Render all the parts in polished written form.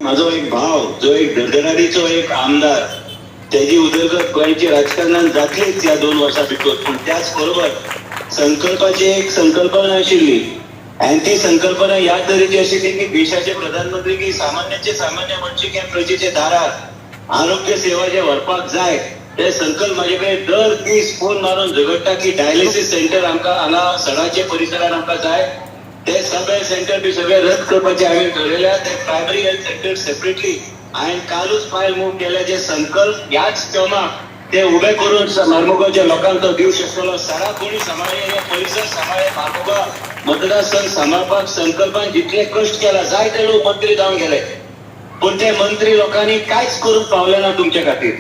म्हाजो एक भाव जो एक धडधडारीचो एक आमदार, तेजी उदरगत गोंयची राजकारणान जातलीच ह्या 2 वर्सां भितर. पूण त्याच बरोबर संकल्पाची एक संकल्पना आशिल्ली आनी ती संकल्पना ह्या तरेची आशिल्ली की देशाचे प्रधानमंत्री की सामान्याचे सामान्य मनशी की प्रजेचे दारार आरोग्य सेवा जे व्हरपाक जाय, ते संकल्प म्हाजे कडेन दर दीस फोन मारून झगडटा की डायलिसीस सेंटर आमकां हांगा सडाचे परिसरान आमकां जाय. ते सब हेल्थ सेंटर बी सगळे रद्द करपाचे हांवें ठरयल्या. ते प्रायमरी हेल्थ सेंटर सेपरेटली हांवें कालूच फायल मूव केल्या. जे संकल्प ह्याच टर्माक ते उबे करून मार्मुगांवच्या लोकांक तो दिवंक शकतलो. सडा कोणी सांबाळ्ळे, हे परिसर सांबाळ्ळे, मार्मुगांव मतदारसंघ सांबाळपाक संकल्पान जितले कश्ट केला, जायते लोक मंत्री जावन गेले, पूण ते मंत्री लोकांनी कांयच करूंक पावले ना तुमच्या खातीर.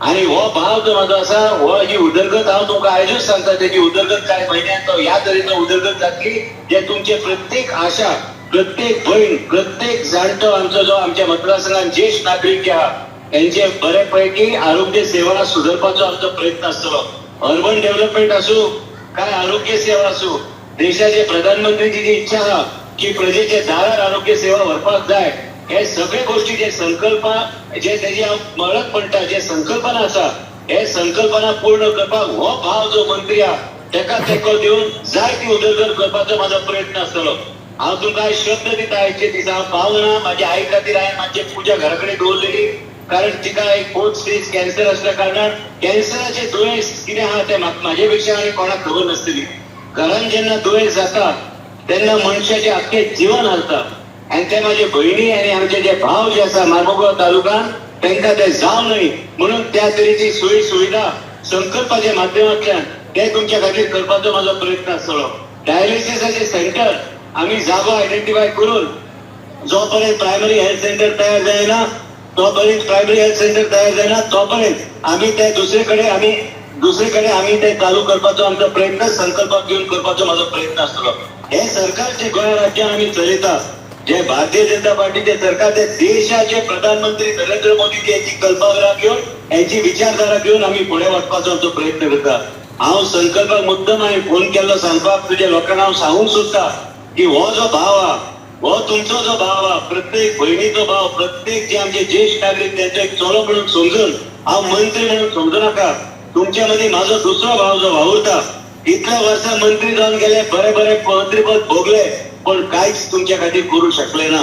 आनी हो भाव जो म्हाजो आसा, हो जी उदरगत हांव तुमकां आयजूच सांगता, तेजी उदरगत कांय म्हयन्यान तो ह्या तरेचो उदरगत जातली, जे तुमचे प्रत्येक आशा, प्रत्येक भयण, प्रत्येक जाणटो आमचो जो आमच्या मतदारसंघात ज्येष्ठ नागरीक जे आहा, तेंचे बरे पैकी आरोग्य सेवा सुदरपाचो आमचो प्रयत्न आसतलो. अर्बन डेव्हलपमेंट आसूं काय आरोग्य सेवा आसूं, देशाचे प्रधानमंत्रीची जी इच्छा आहा की प्रजेचे दारार आरोग्य सेवा व्हरपाक जाय, हे सगळे गोष्टी जे संकल्प जे तेजी हांव मळत म्हणटा, जे संकल्पना आसा, हे संकल्पना पूर्ण करपाक हो भाव जो मंत्री आहा तेका तेंको दिवन जाय ती उदरगत करपाचो म्हाजो प्रयत्न आसतलो. हांव तुमकां आयज शब्द दिता, आयचे दिसा हांव पावना. म्हाज्या आई खातीर हांवें मातशें पुजा घरा कडेन दवरलेली, कारण तिका एक फोर्थ स्टेज कॅन्सर असल्या कारणान कॅन्सराचें दुयेंस कितें आहा तें म्हाजे पेक्षा आनी कोणाक खबर नासतली. घरान जेन्ना दुयेंस जाता तेन्ना मनशाचें आख्खें जिवन हालता. आनी ते म्हाजे भयणी आनी आमचे जे भाव जे आसा मार्मोगांव तालुक्यान, तांकां ते जावं न्हय म्हणून त्या तरेची सोयी सुविधा संकल्पाच्या माध्यमांतल्यान ते तुमच्या खातीर करपाचो म्हाजो प्रयत्न आसतलो. डायलिसिसाचे सेंटर आमी जागो आयडेंटिफाय करून जो पर्यंत प्रायमरी हेल्थ सेंटर तयार जायना तोपर्यंत, प्रायमरी हेल्थ सेंटर तयार जायना तोपर्यंत आमी ते दुसरे कडेन आमी दुसरे कडेन आमी ते चालू करपाचो आमचो प्रयत्न संकल्पाक घेवन करपाचो म्हाजो प्रयत्न आसतलो. हे सरकार जे गोंय राज्यान आमी चलयता, जे भारतीय जनता पार्टीचे सरकार, ते देशाचे प्रधानमंत्री नरेंद्र मोदी यांची कल्पना घेवन, यांची विचारधारा घेवन आमी फुडें वचपाचो आमचो प्रयत्न करता. हांव संकल्पाक मुद्दम हांवें फोन केल्लो सांगपाक, तुज्या लोकांक हांव सांगूंक सोदता की हो जो भाव आहा, हो तुमचो जो भाव आहा, प्रत्येक भयणीचो भाव, प्रत्येक जे आमचे ज्येष्ठ नागरीक, त्यांचो एक चलो म्हणून समजून, हांव मंत्री म्हणून समजू नाका. तुमच्या मदीं म्हाजो दुसरो भाव जो वावुरता, इतल्या वर्सां मंत्री जावन गेले, बरे बरे मंत्रीपद भोगले, पण कांयच तुमच्या खातीर करूं शकले ना.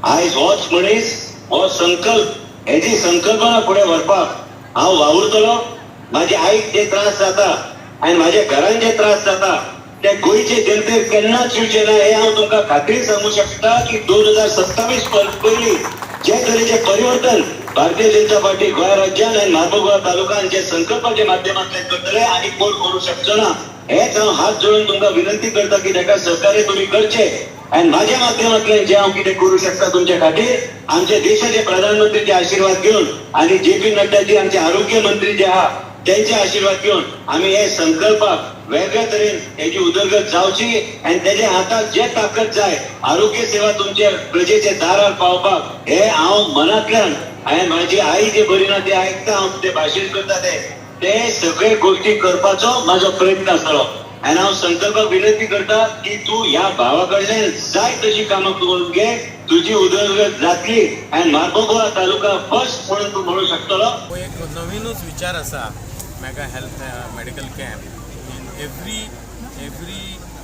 आयज होच मनीस हो संकल्प, हेजी संकल्पना फुडें व्हरपाक हांव वावुरतलो. म्हाजे आईक जे त्रास जाता आनी म्हाज्या घरान जे त्रास जाता ते गोंयचे जनतेक केन्नाच येवचे ना, हे हांव तुमकां खात्रीन सांगू शकता की 2027 पयलीं जे तरेचे परिवर्तन भारतीय जनता पार्टी गोंय राज्यान आनी मार्मोगांव तालुक्यान जे संकल्पाच्या माध्यमांतल्यान करतले आनी कोण करूं शकचो ना. हेच हांव हात जोडून तुमकां विनंती करता की ताका सहकार्य तुमी करचे आनी म्हाज्या माध्यमांतल्यान जे हांव कितें करूं शकता तुमच्या खातीर, आमच्या देशाचे प्रधानमंत्रीचे आशिर्वाद घेवन आनी जे पी नड्डाजी आमचे आरोग्य मंत्री जे आहा त्यांचे आशिर्वाद घेवन आमी हे संकल्पाक वेगळ्या तरेन हेजी उदरगत जावची आनी तेजे हाताक जे ताकद जाय आरोग्य सेवा तुमच्या प्रजेच्या दारार पावपाक, हे हांव मनांतल्यान, हांवें म्हाजी आई जे बरी ना ते आयकता हांव, ते भाशण करता, ते ते सगळे गोष्टी करपाचो म्हाजो प्रयत्न आसतलो. आनी हांव संकल्पाक विनंती करता की तूं ह्या भावा कडल्यान जाय तशी कामां करून घे, तुजी उदरगत जातली आनी मार्मोगोवा तालुका फर्स्ट म्हणून तूं म्हणू शकतलो. हो एक नवीनूच विचार आसा, mega health medical camp in every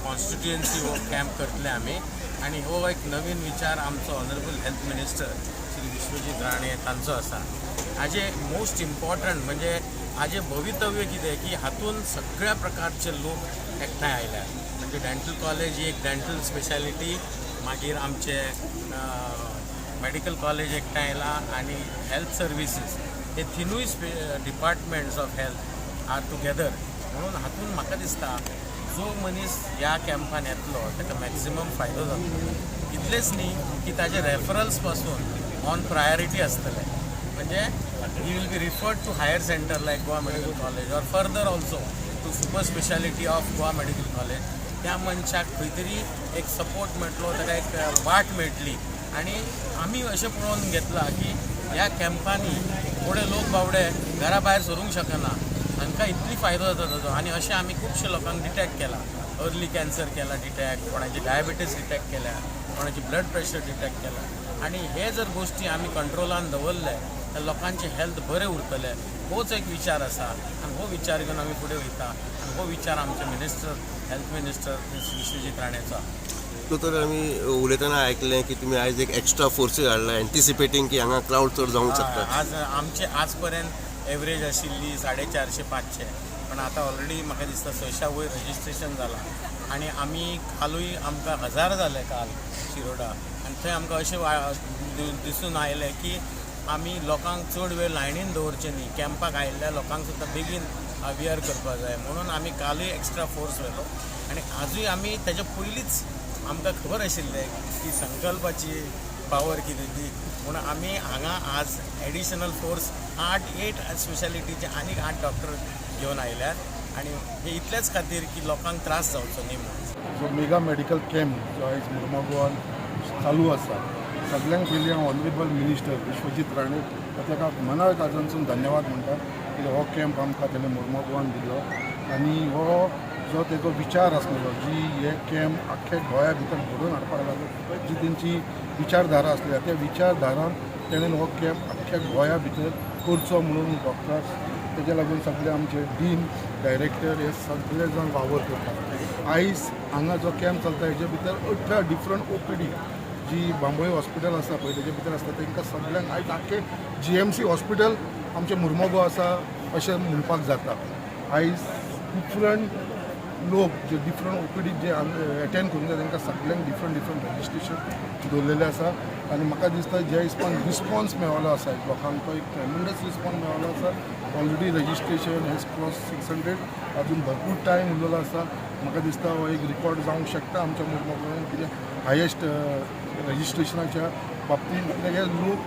constituency. हो कॅम्प करतले आमी आनी हो एक नवीन विचार आमचो honourable health minister Shri Vishwajit Rane तांचो आसा. हाजे मोस्ट इम्पॉर्टंट म्हणजे हाजें भवितव्य कितें की हातून सगळ्या प्रकारचे लोक एकठांय आयल्यात. म्हणजे डेंटल कॉलेज ही एक डेंटल स्पेशालिटी, मागीर आमचे मेडिकल कॉलेज एकठांय आयला आनी हेल्थ सर्विसीस हे तिनूय departments of health are together. म्हणून हातून म्हाका दिसता जो मनीस ह्या कॅम्पान येतलो ताका मॅक्सिमम फायदो जातलो. इतलेंच न्ही की ताजे रेफरल्स पासून ऑन प्रायोरिटी आसतले, म्हणजे he will be referred to higher center like Goa Medical College or further also to super speciality of Goa Medical College. त्या मनशाक खंय तरी एक सपोर्ट मेळटलो, ताका एक वाट मेळटली. आनी आमी अशें पळोवन घेतलां की ह्या कॅम्पांनी थोडे लोक बावडे घरा भायर सरूंक शकना, हांकां इतली फायदो जाता ताजो. आनी अशें आमी खुबशे लोकांक डिटॅक्ट केला, अर्ली कॅन्सर केला डिटॅक्ट, कोणाची डायबिटीज डिटॅक्ट केल्या, कोणाची ब्लड प्रेशर डिटॅक्ट केला. आनी हे जर गोश्टी आमी कंट्रोलान दवरले तर लोकांचें हेल्थ बरें उरतलें. होच एक विचार आसा आनी हो विचार घेवन आमी फुडें वयता आनी हो विचार आमचे मिनिस्टर, हेल्थ मिनिस्टर विश्वजीत राणेचो आसा. दोतोर, आमी उलयतना आयकलें की तुमी आयज एक एक्स्ट्रा फोर्सूय हाडला, एन्टिसिपेटींग की हांगा क्रावड चड जावंक शकता. आज आमचे आज पर्यंत एवरेज आशिल्ली 450, 500, पण आतां ऑलरेडी म्हाका दिसता 600 वयर रजिस्ट्रेशन जालां आनी आमी कालूय आमकां 1000 जाले काल शिरोडा आनी थंय आमकां अशें दिसून आयलें की आमी लोकांक चड वेळ लायनीन दवरचें न्ही, कॅम्पाक आयिल्ल्या लोकांक सुद्दां बेगीन अवेयर करपाक जाय म्हणून आमी कालूय एक्स्ट्रा फोर्स व्हेलो आनी आजूय आमी तेच्या पयलींच आमकां खबर आशिल्लें की संकल्पाची पावर कितें ती, म्हणून आमी हांगा आज एडिशनल फोर्स आठ, एट स्पेशालिटीचे आनीक आठ डॉक्टर घेवन आयल्यात आनी हे इतलेच खातीर की लोकांक त्रास जावचो न्ही म्हणून. जो मेगा मेडिकल कॅम्प जो आयज मुर्मूगांवान चालू आसा, सगळ्यांत पयलीं हांव ऑनरेबल मिनिस्टर विश्वजीत राणे ताका मना काळजांतसून धन्यवाद म्हणटा, कित्याक हो कॅम्प आमकां तेणें मुर्मूगांवान दिलो आनी हो जो तेजो विचार आसलेलो जी हे कॅम्प आख्खे गोंया भितर घडोवन हाडपाक लागलो, जी तेंची विचारधारा आसली, त्या विचारधारान तेणेन हो कॅम्प आख्ख्या गोंया भितर करचो म्हणून डॉक्टर्स, तेज्या लागून सगळे आमचे डीन, डायरेक्टर हे सगळे जाण वावर करतात. आयज हांगा जो कॅम्प चलता हेजे भितर 18 डिफरंट ओपीडी जी बांबोळे हॉस्पिटल आसा पळय तेजे भितर आसता, तांकां सगळ्यांक आयज आख्खें जीएमसी हॉस्पिटल आमचें मुर्मोगांव आसा अशें म्हणपाक जाता. आयज डिफरंट लोक जे डिफरंट ओपीडी जे एटेंड करूंक जाय तांकां सगळ्यांक डिफरंट डिफरंट रजिस्ट्रेशन दवरलेलें आसा आनी म्हाका दिसता ज्या हिसपान रिस्पॉन्स मेळ्ळो आसा लोकांक, तो एक ट्रेमेंडस रिस्पॉन्स मेळ्ळो आसा. Already registration has cross 600. अजून भरपूर टायम उरलेलो आसा. म्हाका दिसता हो एक रिकॉर्ड जावंक शकता आमच्या मुर्मोगांवान, कित्याक हायेस्ट रजिस्ट्रेशनाच्या बाबतींत, कित्याक हे लोक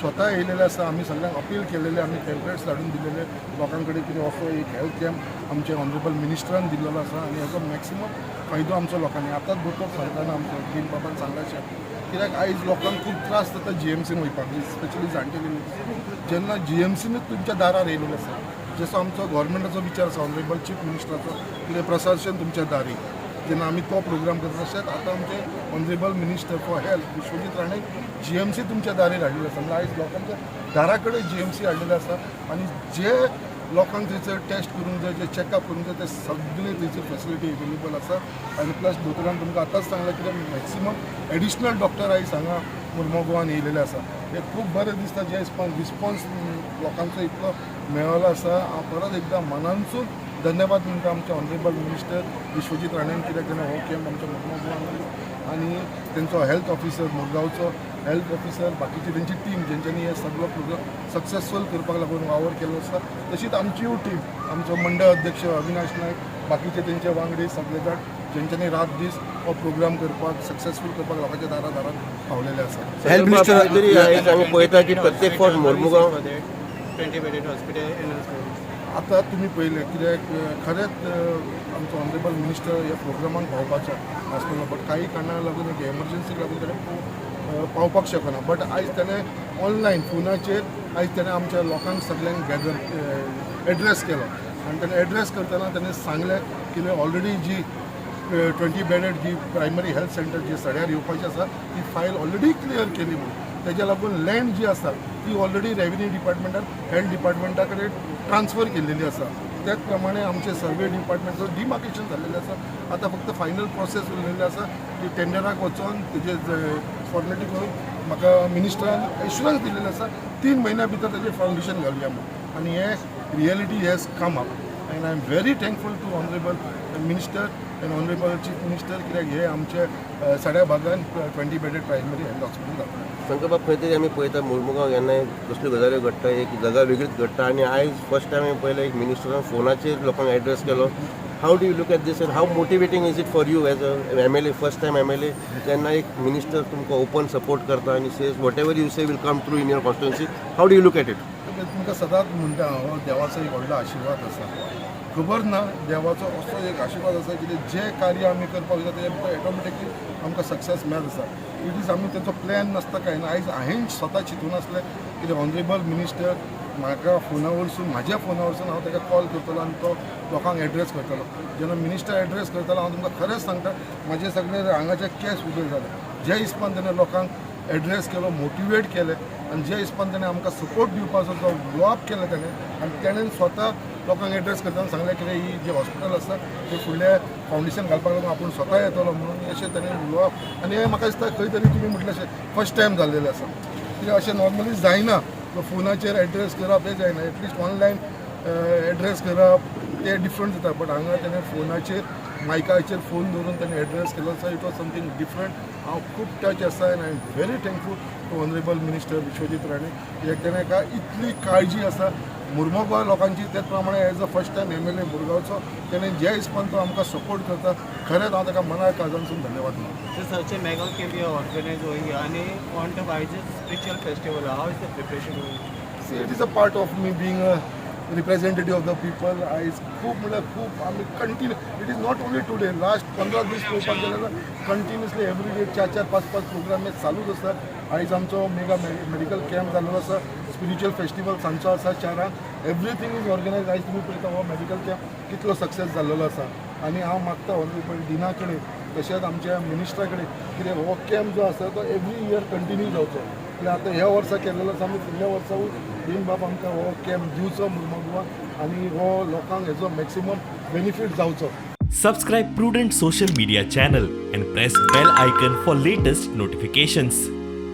स्वता येयलेले आसा. आमी सगळ्यांक अपील केलेले, आमी पॅम्पलेट्स धाडून दिलेले लोकां कडेन कितें असो एक हेल्थ कॅम्प आमचे ऑनरेबल मिनिस्टरान दिल्लो आसा आनी हेजो मॅक्सिमम फायदो आमचो लोकांनी. आतांच दोतोर सांगतना आमचो डीन बाबान सांगलाशें, कित्याक आयज लोकांक खूब त्रास जाता जीएमसीन वयपाक, स्पेशली जाणटेले लोक, जेन्ना जीएमसीनूच तुमच्या दारार येयलेलें आसा. जसो आमचो गव्हर्मेंटाचो विचार आसा, ऑनरेबल चीफ मिनिस्टराचो, कितें प्रशासन तुमच्या दारी, जेन्ना आमी तो प्रोग्राम करता, तशेंच आतां आमचे honourable minister for health Vishwajit Rane GMC तुमच्या दारीर हाडलेले आसा. म्हणल्यार आयज लोकांच्या दारा कडेन जीएमसी हाडलेले आसा आनी जे लोकांक थंयसर टेस्ट करूंक जाय, जे चॅकअप करूंक जाय, ते सगळे थंयसर फेसिलिटी अवेलेबल आसा. आनी प्लस दोतोरान तुमकां आतांच सांगलें कित्याक मॅक्सिमम एडिशनल डॉक्टर आयज हांगा मुर्मोगांवान येयलेले आसा. हें खूब बरें दिसता जे रिस्पॉन्स लोकांचो इतलो मेळ्ळो आसा. हांव परत एकदां मनानसून धन्यवाद म्हणटा आमचे ऑनरेबल मिनिस्टर विश्वजीत राणेन, कित्याक तेणें हो कॅम्प आमच्या मुर्मोगांवान दिलो आनी तेंचो हेल्थ ऑफिसर, मुरगांवचो हेल्थ ऑफिसर, बाकीची तेंची टीम जेंच्यांनी हे सगळो प्रोग्राम सक्सेसफूल करपाक लागून वावर केलो आसा. तशीच आमचीय टीम, आमचो मंडळ अध्यक्ष अविनाश नायक, बाकीचे तेंचे वांगडी सगळे जाण जेंच्यांनी रात दीस हो प्रोग्राम करपाक, सक्सेसफूल करपाक लोकांच्या दारा दारान पावलेले आसा. हेल्थ मिनिस्टर तरी आयज आमी पळयता की प्रत्येक फावट मोर्मुगांव 20 bedded hospital enhancement. आतां तुमी पळयलें, कित्याक खरेंच आमचो ऑनरेबल मिनिस्टर ह्या प्रोग्रामाक पावपाचो आसलेलो, बट काही कारणाक लागून, एक एमर्जन्सीक लागून ताणें पावपाक शकना. बट आयज ताणें ऑनलायन फोनाचेर आयज ताणें आमच्या लोकांक सगल्यांक गॅदर एड्रेस केलो आनी ताणें एड्रेस करतना ताणें सांगलें की ऑलरेडी जी 20 बेडेड जी प्रायमरी हेल्थ सेंटर जी सड्यार येवपाची आसा ती फायल ऑलरेडी क्लियर केली म्हणून. तेज्या लागून लँड जी आसा ती ऑलरेडी रेव्हेन्यू डिपार्टमेंटान हेल्थ डिपार्टमेंटा कडेन ट्रान्सफर केलेली आसा. त्याच प्रमाणे आमचे सर्वे डिपार्टमेंटचो डिमार्केशन जाल्लेलें आसा. आतां फक्त फायनल प्रोसेस उरलेले आसा की टेंडराक वचोन तेजे फॉर्मेलिटी करून म्हाका मिनिस्टरान एश्युरन्स दिलेलें आसा, 3 म्हयन्या भितर तेजें फावंडेशन घालुया म्हणून. आनी हे reality has come up and I am very thankful to honourable minister and honourable chief minister, कित्याक हे आमचे सड्या भागान 20 bedded primary health hospital जातलें. शंकरबाब, खंय तरी आमी पळयता मुर्मुगांव केन्नाय कसल्यो गजाल्यो घडटा, एक जगा वेगळीच घडटा आनी आयज फर्स्ट टायम आमी पळयलें एक मिनिस्टरान फोनाचेर लोकांक एड्रेस केलो. How do you look at this and how motivating is it for you as a MLA, first time MLA, जेन्ना एक मिनिस्टर तुमकां ओपन सपोर्ट करता आनी says whatever you say will come through in your constituency? How do you look at it? तुमकां सदांच म्हणटा हांव, हो देवाचो एक व्हडलो आशिर्वाद आसा. खबर ना, देवाचो असो एक आशिर्वाद आसा की जें कार्य आमी करपाक वयता तेजें भितर ऑटोमॅटिकली आमकां सक्सेस मेळत आसा. It is आमी तेचो प्लॅन नासता, कांय ना. आयज हांवें स्वता चिंतून आसलें कितें ऑनरेबल मिनिस्टर म्हाका फोना वरसून, म्हाज्या फोना वरसून हांव ताका कॉल करतलो आनी तो लोकांक एड्रेस करतलो. जेन्ना मिनिस्टर एड्रेस करतलो, हांव तुमकां खरेंच सांगता, म्हाजे सगळे हांगाचे केस उबे जाले ज्या हिसपान तेणें लोकांक एड्रेस केलो, मोटिवेट केलें आनी जे हिसपान तेणें आमकां सपोर्ट दिवपाचो जो उलोवप केलें तेणें आनी तेणें स्वता लोकांक एड्रेस करतना सांगलें कितें ही जें हॉस्पिटल आसा तें फुडलें फावंडेशन घालपाक लागून आपूण स्वता येतलो म्हणून अशें तेणें उलोवप. आनी हें म्हाका दिसता खंय तरी तुमी म्हटलें अशें फर्स्ट टायम जाल्लेलें आसा, कित्याक अशें नॉर्मली जायना. फोनाचेर एड्रेस करप हें जायना, एटलिस्ट ऑनलायन एड्रेस करप ते डिफरंट जाता, बट हांगा तेणें फोनाचेर मायकाचेर फोन दवरून तेणें एड्रेस केलो. So it was something different. हांव खूब टच आसा and I am very thankful to honourable minister Vishwajit Rane, कित्याक तेणें का इतली काळजी आसा मुर्मोगांव लोकांची. तेच प्रमाणे as a first time MLA मुरगांवचो तेणें जे हिसपान तो आमकां सपोर्ट करता, खरेंच हांव ताका मना काळजानसून धन्यवाद मानता. So such a mega camp you organize going आणि on top आयज spiritual festival, how is the preparation going? See, it is a part of me being a representative of the people. आयज खूब म्हणल्यार खूब आमी continue, it is not only today, last 15 दीस पळोवपाक गेल्यार कंटिन्युअसली एवरी डे चार चार पांच पांच प्रोग्राम हे चालूच आसा. आयज आमचो मेगा मेडिकल कॅम्प जाल्लो आसा, स्पिरिच्युअल फेस्टिवल सांजचो आसा चारांक. Everything is organize. आयज तुमी पळयता हो मेडिकल कॅम्प कितलो सक्सेस जाल्लेलो आसा. आनी हांव मागता ऑनरेबल डिना कडेन तशेंच आमच्या मिनिस्टरा कडेन कितें हो कॅम्प जो आसा तो एवरी इयर कंटिन्यू जावचो, कित्याक आतां ह्या वर्सा केल्लेलो आसा, आमी फुडल्या वर्साकूय डीन बाब आमकां हो कॅम्प दिवचो मुर्मगुवा आनी हो लोकांक हेजो मॅक्सिमम बेनिफीट जावचो. Subscribe Prudent Social Media channel and press bell icon for latest notifications.